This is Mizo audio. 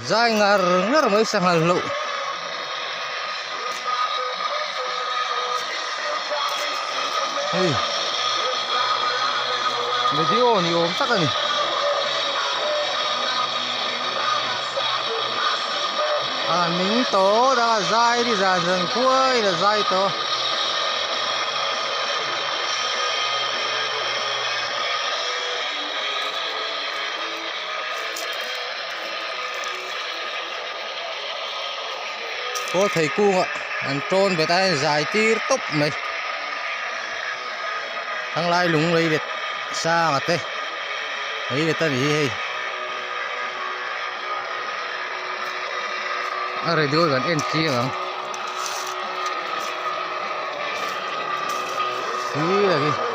Zai ngar ngar mai sanghal hlauh. Hei video ni awm tak a ni. A ning tawh dang a zai ri zan zan khuai in a zai tawh. Kawl thei kungah an tawn bet a hei zai tir tawp mai thanglai lung lei let sang a te lei let a ni hi hei a radio kan en chiang ang hi.